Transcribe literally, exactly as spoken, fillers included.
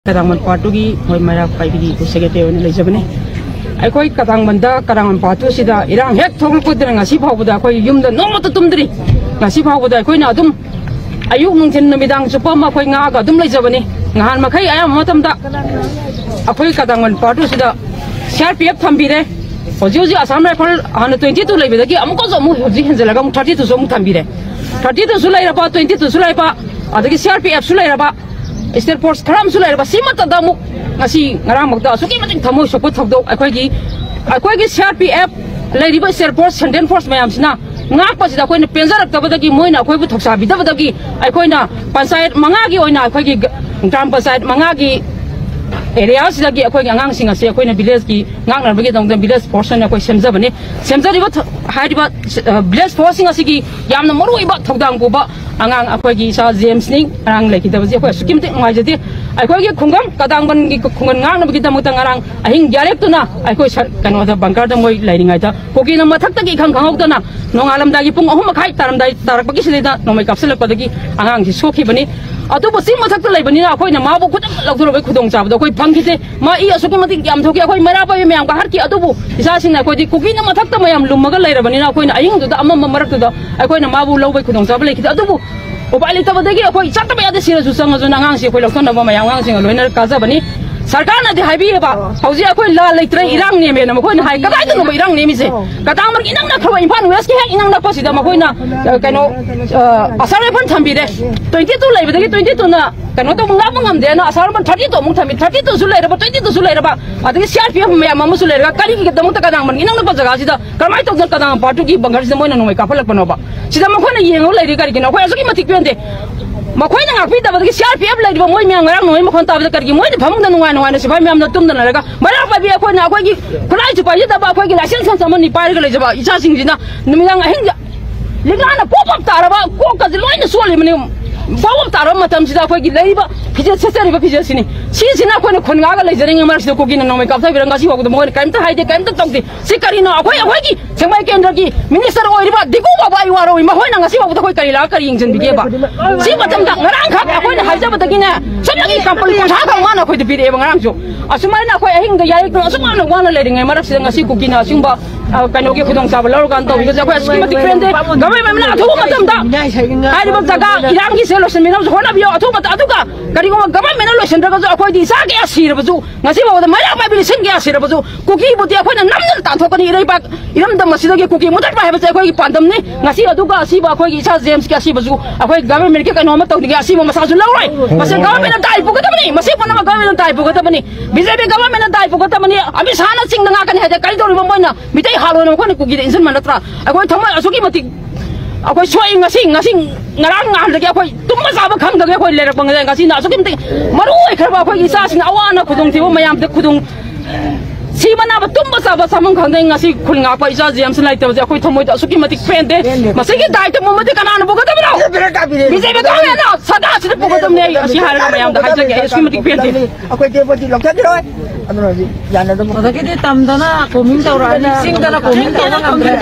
ꯀꯗꯥꯡꯕꯟ part ꯇꯨꯒꯤ ꯃꯣꯏ ꯃꯩꯔꯥ ꯄꯥꯏꯕꯤꯒꯤ secretary ꯑꯣꯏꯅ ꯂꯩꯖꯕꯅꯤ꯫ ꯑꯩꯈꯣꯏ ꯀꯗꯥꯡꯕꯟꯗ, ꯀꯗꯥꯡꯕꯟ ꯄꯥꯔꯠ ꯇꯨꯁꯤꯗ ꯏꯔꯥꯡ ꯍꯦꯛ ꯊꯣꯛꯂꯛꯄꯗꯅ ꯉꯁꯤ ꯐꯥꯎꯕꯗ ꯑꯩꯈꯣꯏ ꯌꯨꯝꯗ ꯅꯣꯡꯃꯇ ꯇꯨꯝꯗ꯭ꯔꯤ꯫ ꯉꯁꯤ ꯐꯥꯎꯕꯗ ꯑꯩꯈꯣꯏꯅ ꯑꯗꯨꯝ ꯑꯌꯨꯛ, ꯅꯨꯡꯊꯤꯜ, ꯅꯨꯃꯤꯗꯥꯡ ꯆꯨꯞꯄ ꯑꯃ ꯑꯩꯈꯣꯏ ꯉꯥꯛꯑꯒ ꯑꯗꯨꯝ ꯂꯩꯖꯕꯅꯤ꯫ ꯅꯍꯥꯟ ꯃꯈꯩ ꯑꯌꯥꯝꯕ ꯃꯇꯝꯗ ꯑꯩꯈꯣꯏ ꯀꯗꯥꯡꯕꯟ part ꯇꯨꯁꯤꯗ C R P F ꯊꯝꯕꯤꯔꯦ꯫ ꯍꯧꯖꯤꯛ ꯍꯧꯖꯤꯛ ꯑꯁꯥꯝ ꯔꯥꯏꯐꯜ ꯍꯥꯟꯅ ꯇ꯭ꯋꯦꯟꯇꯤ ꯇꯨ ꯂꯩꯕꯗꯒꯤ ꯑꯃꯨꯛꯀꯁꯨ ꯑꯃꯨꯛ ꯍꯧꯖꯤꯛ ꯍꯦꯟꯖꯜꯂꯒ ꯑꯃꯨꯛ ꯊꯥꯔꯇꯤ ꯇꯨꯁꯨ ꯑꯃꯨꯛ ꯊꯝꯕꯤꯔꯦ꯫ ꯊꯥꯔꯇꯤ ꯇꯨꯁꯨ ꯂꯩꯔꯕ, ꯇ꯭ꯋꯦꯟꯇꯤ ꯇꯨꯁꯨ ꯂꯩꯕ, ꯑꯗꯒꯤ ꯁꯤ ꯑꯥꯔ ꯄꯤ ꯑꯦꯐꯁꯨ ꯂꯩꯔꯕ, ꯁ꯭ꯇꯦꯠ ꯐꯣꯔꯁ ꯈꯔ ꯑꯃꯁꯨ ꯂꯩꯔꯕ, ꯁꯤꯃꯠꯇꯗ ꯑꯃꯨꯛ ꯉꯁꯤ ꯉꯔꯥꯡꯃꯛꯇ ꯑꯁꯨꯛꯀꯤ ꯃꯇꯤꯛ ꯊꯃꯣꯏ ꯁꯣꯛꯄ ꯊꯧꯗꯣꯛ꯫ ꯑꯩꯈꯣꯏꯒꯤ, ꯑꯩꯈꯣꯏꯒꯤ ꯁꯤ ꯑꯥꯔ ꯄꯤ ꯑꯦꯐ ꯂꯩꯔꯤꯕ ꯁ꯭ꯇꯦꯠ ꯐꯣꯔꯁ, ꯁꯦꯟꯇ꯭ꯔꯦꯜ ꯐꯣꯔꯁ ꯃꯌꯥꯝꯁꯤꯅ ꯉꯥꯛꯄꯁꯤꯗ ꯑꯩꯈꯣꯏꯅ ꯄꯦꯟꯖꯔꯛꯇꯕꯗꯒꯤ ꯃꯣꯏꯅ ꯑꯩꯈꯣꯏꯕꯨ ꯊꯧꯁꯥꯕꯤꯗꯕꯗꯒꯤ ꯑꯩꯈꯣꯏꯅ ꯄꯟꯆꯥꯌꯠ ꯃꯉꯥꯒꯤ ꯑꯣꯏꯅ, ꯑꯩꯈꯣꯏꯒꯤ ꯒ-, ꯒ꯭ꯔꯥꯝ ꯄꯟꯆꯥꯌꯠ ꯃꯉꯥꯒꯤ ꯑꯦꯔꯤꯌꯥꯁꯤꯗꯒꯤ ꯑꯩꯈꯣꯏꯒꯤ ꯑꯉꯥꯡꯁꯤꯡ ꯑꯁꯤ ꯑꯩꯈꯣꯏꯅ ꯚꯤꯂꯦꯖꯀꯤ ꯉꯥꯛꯅꯕꯒꯤꯗꯃꯛꯇ ꯚꯤꯂꯦꯖ ꯐꯣꯔꯁ ꯑꯣꯏꯅ ꯑꯩꯈꯣꯏ ꯁꯦꯝꯖꯕꯅꯤ꯫ ꯁꯦꯝꯖꯔꯤꯕ ꯊ-, ꯍꯥꯏꯔꯤꯕ, ꯑ, ꯚꯤꯂꯦꯖ ꯐꯣꯔꯁꯁꯤꯡ ꯑꯁꯤꯒꯤ ꯌꯥꯝꯅ ꯃꯔꯨꯑꯣꯏꯕ ꯊꯧꯗꯥꯡ ꯄꯨꯕ ꯑꯉꯥꯡ ꯑꯩꯈꯣꯏꯒꯤ ꯏꯆꯥ ꯖꯦꯝꯁꯅꯤ꯫ ꯉꯔꯥꯡ ꯂꯩꯈꯤꯗꯕꯁꯦ ꯑꯩꯈꯣꯏ ꯑꯁꯨꯛꯀꯤ ꯃꯇꯤꯛ ꯅꯨꯡꯉꯥꯏꯖꯗꯦ꯫ ꯑꯩꯈꯣꯏꯒꯤ ꯈꯨꯡꯒꯪ, ꯀꯗꯥꯡꯕꯟꯒꯤ ꯈꯨꯡꯒꯪ ꯉꯥꯛꯅꯕꯒꯤꯗꯃꯛꯇ ꯉꯔꯥꯡ ꯑꯍꯤꯡ ꯌꯥꯔꯦꯛꯇꯨꯅ ꯑꯩꯈꯣꯏ ꯁꯔ-, ꯀꯩꯅꯣꯗ, ꯕꯪꯀꯔꯗ ꯃꯣꯏ ꯂꯩꯔꯤꯉꯩꯗ ꯀꯨꯀꯤꯅ ꯃꯊꯛꯇꯒꯤ ꯏꯈꯪ ꯈꯪꯍꯧꯗꯅ ꯅꯣꯡꯉꯥꯜꯂꯝꯗꯥꯏꯒꯤ ꯄꯨꯡ ꯑꯍꯨꯝ ꯃꯈꯥꯏ ꯇꯥꯔꯝꯗꯥꯏ ꯇꯥꯔꯛꯄꯒꯤꯁꯤꯗꯩꯗ ꯅꯣꯡꯃꯩ ꯀꯥꯞꯁꯤꯜꯂꯛꯄꯗꯒꯤ ꯑꯉꯥꯡꯁꯤ ꯁꯣꯛꯈꯤꯕꯅꯤ꯫ ꯑꯗꯨꯕꯨ ꯆꯤꯡ ꯃꯊꯛꯇ ꯂꯩꯕꯅꯤꯅ ꯑꯩꯈꯣꯏꯅ ꯃꯥꯕꯨ ꯈꯨꯗꯛꯇ ꯂꯧꯊꯣꯔꯛꯄꯒꯤ ꯈꯨꯗꯣꯡꯆꯥꯕꯗꯣ ꯑꯩꯈꯣꯏ ꯐꯪꯈꯤꯗꯦ꯫ ꯃꯥ ꯏ ꯑꯁꯨꯛꯀꯤ ꯃꯇꯤꯛ ꯌꯥꯝ ꯊꯣꯛꯈꯤ꯫ ꯑꯩꯈꯣꯏ ꯃꯩꯔꯥ ꯄꯥꯏꯕꯤ ꯃꯌꯥꯝ ꯀꯥꯈꯠꯈꯤ꯫ ꯑꯗꯨꯕꯨ ꯏꯆꯥꯁꯤꯡꯅ ꯑꯩꯈꯣꯏꯗꯤ ꯀꯨꯀꯤꯅ ꯃꯊꯛꯇ ꯃꯌꯥꯝ ꯂꯨꯝꯃꯒ ꯂꯩꯔꯕꯅꯤꯅ ꯑꯩꯈꯣꯏꯅ ꯑꯍꯤꯡꯗꯨꯗ ꯑꯃꯝꯕ ꯃꯔꯛꯇꯨꯗ ꯑꯩꯈꯣꯏꯅ ꯃꯥꯕꯨ ꯂꯧꯕꯒꯤ ꯈꯨꯗꯣꯡꯆꯥꯕ ꯂꯩꯈꯤꯗꯦ꯫ ꯑꯗꯨꯕꯨ ꯎꯄꯥꯏ ꯂꯩꯇꯕꯗꯒꯤ ꯑꯩꯈꯣꯏ ꯆꯠꯇꯕ ꯌꯥꯗꯦ, ꯁꯤꯔꯁꯨ ꯆꯪꯉꯁꯨꯅ ꯑꯉꯥꯡꯁꯤ ꯑꯩꯈꯣꯏ ꯂꯧꯊꯣꯛꯅꯕ ꯃꯌꯥꯝ ꯑꯉꯥꯡꯁꯤꯡꯒ ꯂꯣꯏꯅ ꯀꯥꯖꯕꯅꯤ꯫ ꯁꯔꯀꯥꯔꯅꯗꯤ ꯍꯥꯏꯕꯤꯌꯦꯕ, ꯍꯧꯖꯤꯛ ꯑꯩꯈꯣꯏ ꯂꯥꯟ ꯂꯩꯇ꯭ꯔꯦ, ꯏꯔꯥꯡ ꯅꯦꯝꯃꯦꯅ ꯃꯈꯣꯏꯅ ꯍꯥꯏ꯫ ꯀꯗꯥꯏꯗꯅꯣꯕ ꯏꯔꯥꯡ ꯅꯦꯝꯃꯤꯁꯦ? ꯀꯗꯥꯡꯕꯟꯒꯤ ꯏꯅꯛ ꯅꯛꯈ꯭ꯔꯕ ꯏꯝꯐꯥꯜ ꯋꯦꯁꯀꯤ ꯍꯦꯛ ꯏꯅꯛ ꯅꯛꯄꯁꯤꯗ ꯃꯈꯣꯏꯅ, ꯑ, ꯀꯩꯅꯣ, ꯑ, ꯑꯁꯥꯝ ꯔꯥꯏꯐꯜ ꯊꯝꯕꯤꯔꯦ꯫ ꯇ꯭ꯋꯦꯟꯇꯤ ꯇꯨ ꯂꯩꯕꯗꯒꯤ ꯇ꯭ꯋꯦꯟꯇꯤ ꯇꯨꯅ ꯀꯩꯅꯣ ꯇꯧꯕ ꯉꯥꯛꯄ ꯉꯝꯗꯦꯅ ꯑꯁꯥꯝ ꯔꯥꯏꯐꯜ ꯊꯥꯔꯇꯤ ꯇꯨ ꯑꯃꯨꯛ ꯊꯝꯕꯤ, ꯊꯥꯔꯇꯤ ꯇꯨꯁꯨ ꯂꯩꯔꯕ, ꯇ꯭ꯋꯦꯟꯇꯤ ꯇꯨꯁꯨ ꯂꯩꯔꯕ, ꯑꯗꯒꯤ ꯁꯤ ꯑꯥꯔ ꯄꯤ ꯑꯦꯐ ꯃꯌꯥꯝ ꯑꯃꯁꯨ ꯂꯩꯔꯒ ꯀꯔꯤꯒꯤꯗꯃꯛꯇ ꯀꯗꯥꯡꯕꯟꯒꯤ ꯏꯅꯛ ꯅꯛꯄ ꯖꯒꯥꯁꯤꯗ ꯀꯔꯝꯍꯥꯏꯅ ꯇꯧꯗꯅ ꯀꯗꯥꯡ ꯄꯥꯔꯠ ꯇꯨꯒꯤ ꯕꯪꯀꯔꯁꯤꯗ ꯃꯣꯏꯅ ꯅꯣꯡꯃꯩ ꯀꯥꯞꯍꯜꯂꯛꯄꯅꯣꯕ? ꯁꯤꯗ ꯃꯈꯣꯏꯅ ꯌꯦꯡꯉꯒ ꯂꯩꯔꯤ ꯀꯔꯤꯒꯤꯅꯣ? ꯑꯩꯈꯣꯏ ꯑꯁꯨꯛꯀꯤ ꯃꯇꯤꯛ ꯄꯦꯟꯗꯦ꯫ ꯃꯈꯣꯏꯅ ꯉꯥꯛꯄꯤꯗꯕꯗꯒꯤ ꯁꯤ ꯑꯥꯔ ꯄꯤ ꯑꯦꯐ ꯂꯩꯔꯤꯕ ꯃꯣꯏ ꯃꯌꯥꯝ ꯉꯔꯥꯡ ꯅꯣꯡꯃꯩ ꯃꯈꯣꯟ ꯇꯥꯕꯗ ꯀꯔꯤꯒꯤ ꯃꯣꯏꯅ ꯐꯃꯨꯡꯗ ꯅꯨꯡꯉꯥꯏ ꯅꯨꯡꯉꯥꯏꯅ ꯁꯤꯐꯥꯏ ꯃꯌꯥꯝꯅ ꯇꯨꯝꯗꯅ ꯂꯩꯔꯒ ꯃꯩꯔꯥ ꯄꯥꯏꯕꯤ ꯑꯩꯈꯣꯏꯅ ꯑꯩꯈꯣꯏꯒꯤ ꯈꯨꯠꯂꯥꯏꯁꯨ ꯄꯥꯏꯖꯗꯕ ꯑꯩꯈꯣꯏꯒꯤ ꯂꯥꯏꯁꯦꯟꯁ ꯈꯛ ꯑꯃꯅꯤ ꯄꯥꯏꯔꯒ ꯂꯩꯖꯕ ꯏꯆꯥꯁꯤꯡꯁꯤꯅ ꯅꯨꯃꯤꯗꯥꯡ ꯑꯍꯤꯡꯗ ꯂꯤꯛꯂꯥꯅ ꯄꯣꯞ ꯄꯣꯞ ꯇꯥꯔꯕ ꯀꯣꯛꯀꯁꯦ ꯂꯣꯏꯅ ꯆꯣꯠꯂꯤꯕꯅꯤ꯫ ꯄꯣꯞ ꯄꯣꯞ ꯇꯥꯔꯕ ꯃꯇꯝꯁꯤꯗ ꯑꯩꯈꯣꯏꯒꯤ ꯂꯩꯔꯤꯕ ꯐꯤꯖꯦꯠ ꯁꯦꯠꯆꯔꯤꯕ ꯐꯤꯖꯦꯠꯁꯤꯅꯤ꯫ ꯁꯤꯁꯤꯅ ꯑꯩꯈꯣꯏꯅ ꯈꯨꯟ ꯉꯥꯛꯑꯒ ꯂꯩꯖꯔꯤꯉꯩ ꯃꯔꯛꯁꯤꯗ ꯀꯨꯀꯤꯅ ꯅꯣꯡꯃꯩ ꯀꯥꯞꯊꯕꯤꯔꯒ ꯉꯁꯤ ꯐꯥꯎꯕꯗ ꯃꯈꯣꯏꯅ ꯀꯔꯤꯝꯇ ꯍꯥꯏꯗꯦ, ꯀꯔꯤꯝꯇ ꯇꯧꯗꯦ꯫ ꯁꯤ ꯀꯔꯤꯅꯣ? ꯑꯩꯈꯣꯏ, ꯑꯩꯈꯣꯏꯒꯤ ꯁꯦꯡꯃꯥꯏ ꯀꯦꯟꯗ꯭ꯔꯒꯤ ꯃꯤꯅꯤꯁꯇꯔ ꯑꯣꯏꯔꯤꯕ ꯗꯤꯒꯨ ꯕꯥꯕꯨ ꯑꯥꯏ ꯋꯥꯔꯣꯏ, ꯃꯈꯣꯏꯅ ꯉꯁꯤ ꯐꯥꯎꯕꯗ ꯑꯩꯈꯣꯏ ꯀꯔꯤ ꯂꯥꯛꯑꯒ ꯀꯔꯤ ꯌꯦꯡꯁꯤꯟꯕꯤꯒꯦꯕ? ꯁꯤ ꯃꯇꯝꯗ ꯉꯔꯥꯡꯈꯛ ꯑꯩꯈꯣꯏꯅ ꯍꯥꯏꯖꯕꯗꯒꯤꯅꯦ, ꯁꯨꯞꯅꯒꯤ ꯀꯝꯄꯅꯤ ꯀꯨꯟꯊ꯭ꯔꯥ ꯈꯛ ꯃꯥꯅ ꯑꯩꯈꯣꯏꯗ ꯄꯤꯔꯛꯑꯦꯕ ꯉꯔꯥꯡꯁꯨ꯫ ꯑꯁꯨꯃꯥꯏꯅ ꯑꯩꯈꯣꯏ ꯑꯍꯤꯡꯗ ꯌꯥꯏꯔꯛꯇꯅ ꯑꯁꯨꯛ ꯌꯥꯝꯅ ꯋꯥꯅ ꯂꯩꯔꯤꯉꯩ ꯃꯔꯛꯁꯤꯗ ꯉꯁꯤ ꯀꯨꯀꯤꯅ ꯑꯁꯤꯒꯨꯝꯕ, ꯑ, ꯀꯩꯅꯣꯒꯤ ꯈꯨꯗꯣꯡꯆꯥꯕ ꯂꯧꯔꯀꯥꯟꯗ ꯇꯧꯕꯤꯕꯁꯦ ꯑꯩꯈꯣꯏ ꯑꯁꯨꯛꯀꯤ ꯃꯇꯤꯛ ꯄꯦꯟꯗꯦ꯫ Government ꯅ ꯑꯊꯨꯕ ꯃꯇꯝꯗ ꯍꯥꯏꯔꯤꯕ ꯖꯒꯥ ꯏꯔꯥꯡꯒꯤꯁꯦ ꯂꯣꯏꯁꯤꯟꯕꯤꯅꯕꯁꯨ ꯍꯣꯠꯅꯕꯤꯌꯨ꯫ ꯑꯊꯨꯕ ꯃꯇꯝ, ꯑꯗꯨꯒ ꯀꯔꯤꯒꯨꯝꯕ government ꯅ ꯂꯣꯏꯁꯤꯟꯗ꯭ꯔꯒꯁꯨ ꯑꯩꯈꯣꯏꯗꯤ ꯏꯆꯥ ꯀꯌꯥ ꯁꯤꯔꯕꯁꯨ, ꯉꯁꯤ ꯐꯥꯎꯕꯗ ꯃꯩꯔꯥ ꯄꯥꯏꯕꯤ ꯂꯤꯁꯤꯡ ꯀꯌꯥ ꯁꯤꯔꯕꯁꯨ ꯀꯨꯀꯤꯕꯨꯗꯤ ꯑꯩꯈꯣꯏꯅ ꯅꯝꯗꯅ ꯇꯥꯟꯊꯣꯛꯀꯅꯤ꯫ ꯏꯔꯩꯕꯥꯛ ꯏꯔꯝꯗꯝ ꯑꯁꯤꯗꯒꯤ ꯀꯨꯀꯤ ꯃꯨꯊꯠꯄ ꯍꯥꯏꯕꯁꯦ ꯑꯩꯈꯣꯏꯒꯤ ꯄꯥꯟꯗꯝꯅꯤ꯫ ꯉꯁꯤ ꯑꯗꯨꯒ ꯑꯁꯤꯕ ꯑꯩꯈꯣꯏꯒꯤ ꯏꯆꯥ ꯖꯦꯝꯁꯀꯤ ꯑꯁꯤꯕꯁꯨ ꯑꯩꯈꯣꯏ government ꯀꯤ ꯀꯩꯅꯣ ꯑꯃ ꯇꯧꯅꯤꯡꯉꯦ, ꯑꯁꯤꯕ ꯃꯁꯥꯁꯨ ꯂꯧꯔꯣꯏ꯫ ꯃꯁꯤ government ꯅ ꯗꯥꯏ ꯄꯨꯒꯗꯕꯅꯤ, ꯃꯁꯤ ꯄꯨꯝꯅꯃꯛ government ꯅ ꯗꯥꯏ ꯄꯨꯒꯗꯕꯅꯤ꯫ BJP government ꯅ ꯗꯥꯏ ꯄꯨꯒꯗꯕꯅꯤ꯫ ꯑꯃꯤꯠ ꯁꯥꯍꯅ ꯆꯤꯡꯗ ꯉꯥꯛꯀꯅꯤ ꯍꯥꯏꯗꯤ ꯀꯔꯤ ꯇꯧꯔꯤꯕ ꯃꯣꯏꯅ ꯃꯤꯇꯩ ꯍꯥꯠꯂꯣꯅ ꯃꯈꯣꯏꯅ ꯀꯨꯀꯤꯗ ꯏꯟꯁꯤꯟꯕ ꯅꯠꯇ꯭ꯔꯥ? ꯑꯩꯈꯣꯏ ꯊꯃꯣꯏ ꯑꯁꯨꯛꯀꯤ ꯃꯇꯤꯛ ꯑꯩꯈꯣꯏ ꯁꯣꯛꯏ꯫ ꯉꯁꯤ, ꯉꯁꯤ ꯉꯔꯥꯡ ꯅꯍꯥꯟꯗꯒꯤ ꯑꯩꯈꯣꯏ ꯇꯨꯝꯕ ꯆꯥꯕ ꯈꯪꯗꯒꯩ ꯑꯩꯈꯣꯏ ꯂꯩꯔꯛꯄ ꯉꯁꯤ, ꯉꯁꯤꯅ ꯑꯁꯨꯛꯀꯤ ꯃꯇꯤꯛ ꯃꯔꯨ ꯑꯣꯏꯈ꯭ꯔꯕ ꯑꯩꯈꯣꯏꯒꯤ ꯏꯆꯥꯁꯤꯡꯅ ꯑꯋꯥ ꯑꯅꯥ ꯈꯨꯗꯣꯡꯊꯤꯕ ꯃꯌꯥꯝꯗ ꯈꯨꯗꯣꯡ ꯁꯤꯕ ꯅꯥꯕ ꯇꯨꯝꯕ ꯆꯥꯕ ꯆꯥꯐꯝ ꯈꯪꯗꯦ꯫ ꯉꯁꯤ ꯈꯨꯜ ꯉꯥꯛꯄ ꯏꯆꯥ ꯖꯦꯝꯁ ꯂꯩꯇꯕꯁꯦ ꯑꯩꯈꯣꯏ ꯊꯃꯣꯏꯗ ꯑꯁꯨꯛꯀꯤ ꯃꯇꯤꯛ ꯄꯦꯟꯗꯦ꯫ ꯄꯦꯟꯗꯦ꯫ ꯃꯁꯤꯒꯤ ꯗꯥꯏꯇ ꯄꯨꯝꯕꯗꯤ ꯀꯅꯥꯅ ꯄꯨꯒꯗꯕꯅꯣ? ꯕꯤꯖꯦꯄꯤ ꯒꯚꯔꯟꯃꯦꯟꯠꯅ ꯁꯗꯥꯁꯤꯗ ꯄꯨꯒꯗꯕꯅꯦ꯫ ꯑꯩ ꯑꯁꯤ ꯍꯥꯏꯔꯒ ꯃꯌꯥꯝꯗ ꯍꯥꯏꯖꯒꯦ, ꯑꯩ ꯑꯁꯨꯛꯀꯤ ꯃꯇꯤꯛ ꯄꯦꯟꯗꯦ꯫ ꯑꯩꯈꯣꯏ ꯇꯦꯡꯕꯗꯤ ꯂꯧꯊꯈꯤꯔꯣꯏ꯫ ꯑꯗꯨꯅ ꯍꯧꯖꯤꯛ ꯌꯥꯅꯗꯕ ꯑꯗꯒꯤꯗꯤ ꯇꯝꯗꯅ ꯀꯣꯃꯤꯡ ꯇꯧꯔꯛꯑꯅꯤ, ꯆꯤꯡꯗꯅ ꯀꯣꯃꯤꯡ ꯇꯧꯕ ꯉꯝꯗ꯭ꯔꯦ꯫